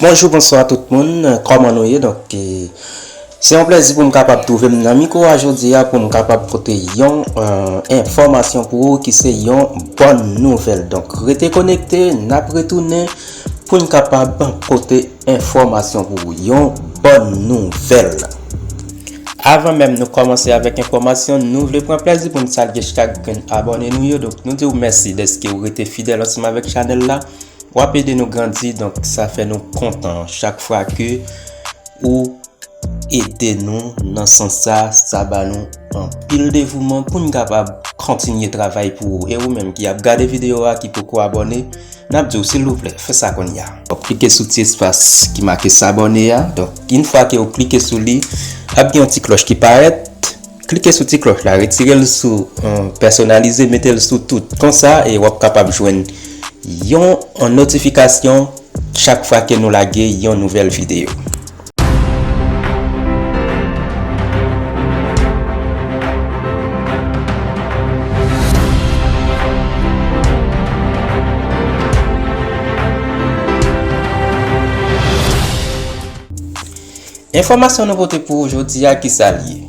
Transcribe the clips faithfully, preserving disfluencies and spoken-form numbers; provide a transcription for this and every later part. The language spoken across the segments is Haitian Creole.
Bonjou, bonswa tout moun. Kòman nou ye? Donk, e, se yon plèzi pou m kapab twouve m nan mikwo a jodi a pou m kapab pote yon, e, enfòmasyon pou ou ki se yon bòn nouvèl. Donk, rete konekte, n ap retounen pou n kapab pote enfòmasyon pou ou. Yon bòn nouvèl. Avan menm nou kòmanse avèk enfòmasyon, nou vle pran plèzi pou n salye chak grenn abòne nou yo. Donk, nou di w mèsi dèske w rete fidèl ansanm avèk chanèl la. W ap ede nou grandi, donk sa fè nou kontan chak fwa ke ou ede nou nan sans sa, sa ba nou anpil devouman pou n kapab kontinye travay pou ou. E ou menm ki ap gade videyo a, ki poko abòne, n ap di w silvouplè, fè sa kounye a. Donk, klike sou ti espas ki make s'abonner a. Donk, yon fwa ke w klike sou li, ap gen yon ti klòch ki parèt. Klike sou ti klòch la, retire l sou, e, pèsonalize, mete l sou tout. Konsa, e w ap kapab jwenn yon, yon notifikasyon chak fwa ke nou lage yon nouvèl videyo. Enfòmasyon nou pote pou ou jodi a, ki sa l ye?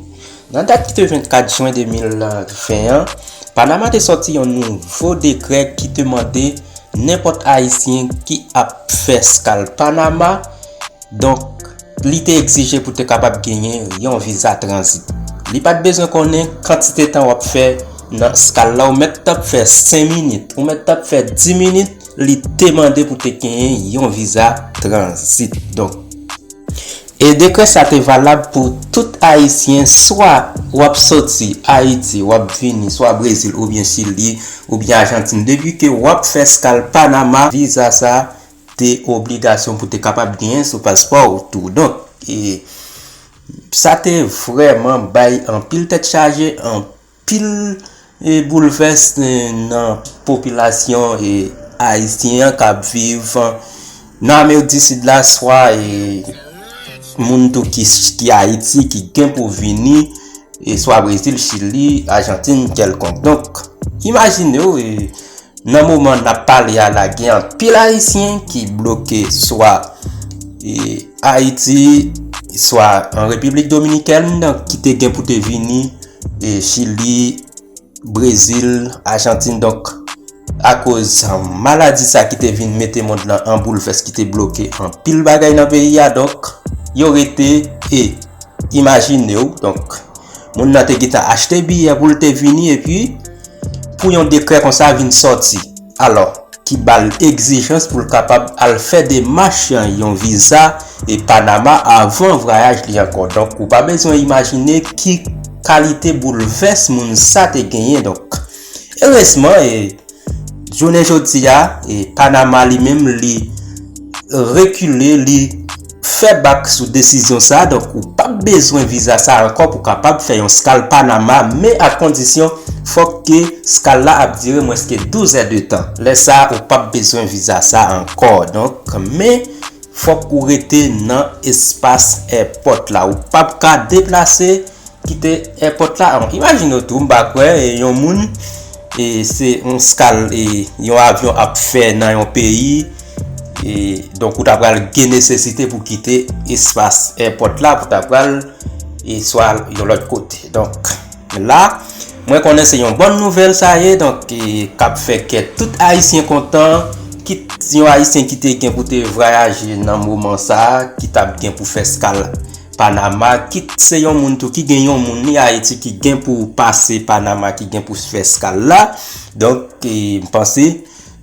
Nan dat ki te vennkat jen de mil ven an, Panama te sòti yon nouvo dekrè ki te mande nenpòt Ayisyen ki ap fè eskal Panama, donk, li te egzije pou te kapab genyen yon viza tranzit. Li pa t bezwen konnen kantite tan w ap fè nan eskal la, ou mèt t ap fè senk minit, ou mèt t ap fè dis minit, li te mande pou te genyen yon viza tranzit. Donk, e dekrè sa te valab pou tout Ayisyen, swa w ap sòti Ayiti, w ap vini, swa Brezil, oubyen Chili, oubyen Ajantin. Depi ke w ap fè eskal Panama, viza sa te obligasyon pou te kapab genyen sou paspò ou tou. Donk, e, sa te vrèman bay anpil tèt chaje, anpil, e, boulvès, e, nan popilasyon, e, ayisyen an k ap viv nan Amerik di Sid la, swa, e, moun tou ki, ki Ayiti, ki gen pou vini, e, swa Brezil, Chili, Ajantin, kèlkonk. Donk, imajine w, e, nan moman n ap pale a la, gen anpil Ayisyen ki bloke swa, e, Ayiti, swa an Repiblik Dominikèn, ki te gen pou te vini, e, Chili, Brezil, Ajantin. Donk, akoz maladi sa ki te vin mete mond lan an boulvès, ki te bloke anpil bagay nan peyi a, donk, yo rete e imajine w, donk, moun nan te gentan achte biyè pou l te vini, epi pou yon dekrè konsa vin sòti. Alò, ki ba l egzijans pou l kapab al fè demach yon viza e Panama avan vwayaj li ankò. Donk, ou pa bezwen imajine ki kalite boulvès moun sa te genyen. Donk, erezman, e, jounen jodi a, e, Panama li menm, li rekile, li fè bak sou desizyon sa. Donk, ou p ap bezwen viza sa ankò pou kapab fè yon eskal Panama, men a kondisyon fòk ke eskal la ap dire mwens ke douz è de tan. Lè sa, ou p ap bezwen viza sa ankò. Donk, men fòk ou rete nan espas èpòt la. Ou p ap ka deplase kite èpòt la. Imajine w tou, m pa kwè, e, yon moun, e, se yon eskal, e, yon avyon ap fè nan yon peyi, e, donk ou ta pral gen nesesite pou kite espas èpòt la, pou ta pral, e, swa yon lòt kote. Donk, la, mwen konnen se yon bòn nouvèl sa ye, donk, e, k ap fè kè tout Ayisyen kontan, kit yon Ayisyen ki te gen pou te vwayaje nan moman sa a, ki t ap gen pou fè eskal Panama, kit se yon moun tou ki gen yon moun li Ayiti ki gen pou pase Panama, ki gen pou fè eskal la. Donk, e, m panse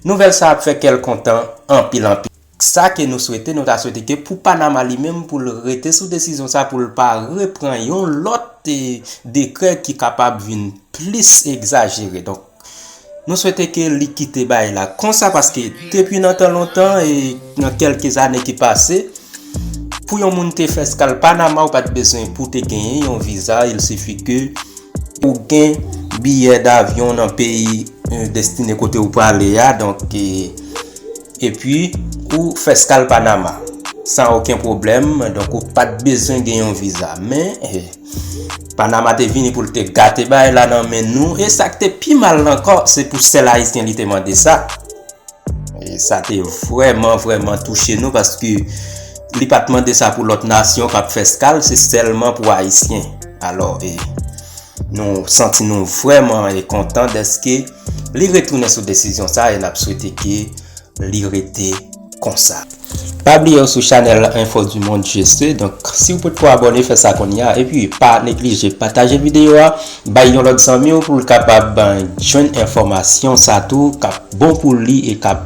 nouvèl sa ap fè kè l kontan anpil, anpil. Sa ke nou swete, nou ta swete ke pou Panama li menm, pou l rete sou desizyon sa, pou l pa repran yon lòt, e, dekrè ki kapab vin plis egzajere. Donk, nou swete ke li kite bagay la konsa, paske depi nan tan lontan, e nan kèlke zane ki pase, pou yon moun te fè eskal Panama, ou pa t bezwen pou te genyen yon viza, il sifi ke ou gen biyè davyon nan peyi, e, destine kote ou prale a, donk, e, epi ou fè eskal Panama san okenn pwoblèm, donk ou pa t bezwen gen yon viza. Men, e, Panama te vini pou l te gate bagay la nan men nou, e sa k te pi mal ankò, se pou sèl Ayisyen li te mande sa. E, E sa te vrèman, vrèman touche nou, paske li pa t mande sa pou lòt nasyon k ap fè eskal, se sèlman pou Ayisyen. Alò, e, nou santi nou vrèman, e, kontan dèske li retounen sou desizyon sa, e n ap swete ke li rete konsa. Pa bliye w sou chanèl Info du Monde G C, donk si w potko abòne, fè sa kounye a, epi pa neglije pataje videyo a, bay yon lòt zanmi w pou l kapab, ben, jwenn enfòmasyon sa tou, k ap bon pou li e k ap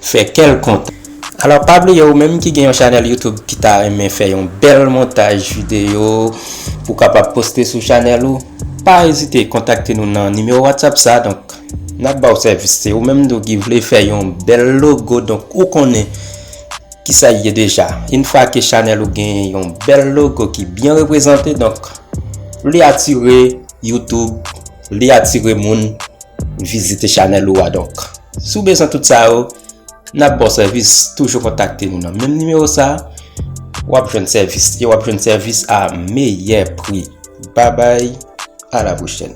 fè kè l kontan. Alò, pa bliye, ou menm ki gen yon chanèl YouTube ki ta renmen fè yon bèl montaj videyo pou w kapab poste sou chanèl ou, pa ezite kontakte nou nan nimewo WhatsApp sa. Donk, n ap ba w sèvis. Se ou menm tou ki vle fè yon bèl logo, donk ou konnen kisa l ye deja. Yon fwa ke chanèl ou gen yon bèl logo ki byen reprezante, donk li atire YouTube, li atire moun vizite chanèl ou a. Donk, si w bezwen tout sa yo, n ap ba w sèvis. Toujou kontakte nou nan menm nimewo sa. W ap jwenn sèvis, e w ap jwenn sèvis a meyè pri. Babay, a la pwochèn.